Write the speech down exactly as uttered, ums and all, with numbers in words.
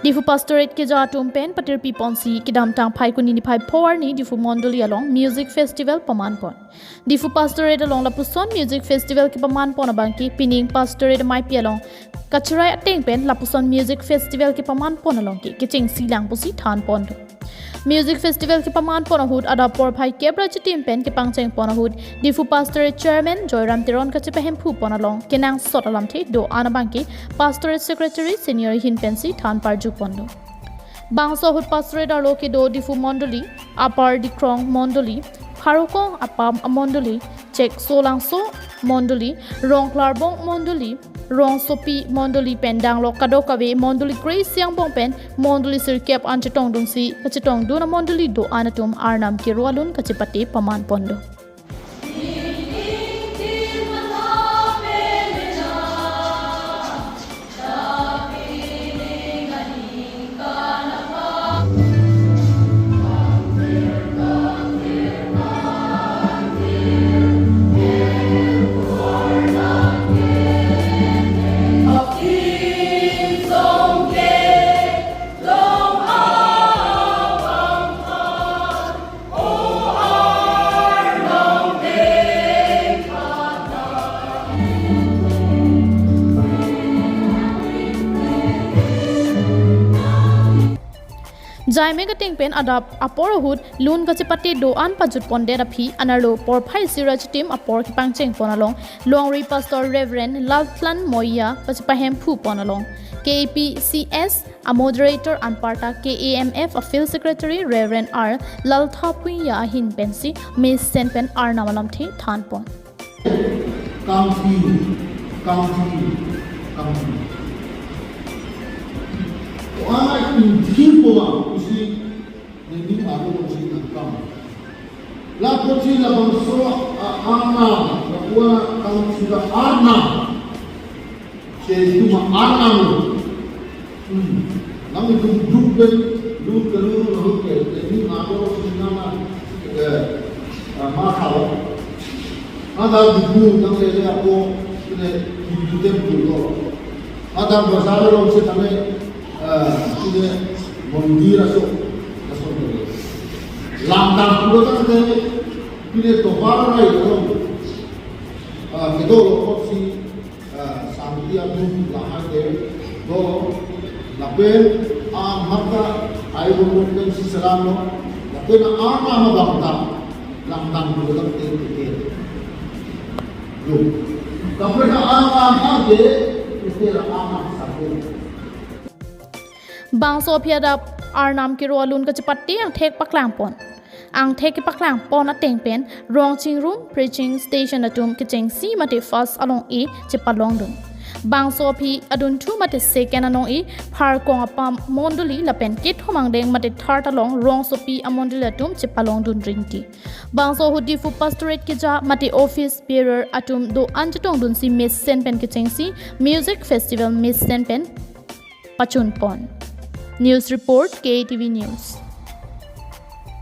Diphu Pastorate keja atum pen patirpi ponsi kedamtang Phaikuni niphai pho arni Diphu Mondoli along Music Festival paman pon. Diphu Pastorate along lapuson Music Festival kepaman pon abangke pining Pastorate amaipi along kachirai ateng pen lapuson Music Festival kepaman pon along ke kechengsi lang pusi than pon do. Music Festival kepaman pon ahut adap porphai kep ra chitim pen kepangcheng pon ahut Diphu Pastorate Chairman Joyram Teron kachepahemphu pon along kenangsot alamthe do-an abangke Pastorate Secretary Senior ahin pensi than parju pon do. Bangso ahut Pastorate arlo kedo Diphu Mondoli, Upper Dikrong Mondoli, Pharkong Apam Amondoli, Cheksolangso Mondoli, Rongklarbong Mondoli, Rongsopi Mondoli pen danglok kadokave Mondoli kre-isi angbong pen Mondoli sirkep an chetongdunsi kachetongdun amondoli do-an atum Arnam kero alun kachepate paman pon do. Jaime kateng pen adap apor ahut lun kachepate do-an pajut pondet aphi anerlo porphai isi ra chitim apor kepangcheng pon along longri Pastor Reverend Laltlan Moya kachepahemphu pon along K A P C S a moderator anparta K A M F a field secretary Reverend R Laltha Punya ahin pensi mesen pen Arnam alamthe than pon. Kangpi, kangpi, kangpi. Ko-an ingthir po ma pusi neli aro pusi nangkam. Lapusi labangso a-Arnam, lapu-an kangpi la Arnam. Che itum a-Arnam. Hmm. Nangtum duk pen, duk pen, duk pen, duk pen, duk pen, eh, ah, ma khao. Ada Diphu nangle le apo, sine Hindu temple ko. Ada bazar alongsi nangle, eh, sine mondir aso, aso. Langdang pulo tangte, sine tovar rai along. Ah, kedo lo koksi, ah, sangti atum lahai ke do, lapen, ah, mata ai bo pen si selam lo, lapen, ah, ama bangta, langdang pulo tangte ke. Lo. Lapen, ah, ama ke, ite la ama satu. Bangso aphi adap Arnam kero alun kachepate angthek paklang pon. Angthek kepaklang pon ateng pen Rongchingrum preaching station atum kechengsi mate first along-e chepalongdun. Bangso aphi adunthu mate second along-e Pharkong Apam Mondoli lapen kethom angdeng mate third along Rongsopi Amondoli atum chepalongdun rinti. Bangso ahut Diphu Pastorate keja mate office bearer atum do-an chetongdunsi mesen pen kechengsi music festival mesen pen pachun pon. News report, K A T V News.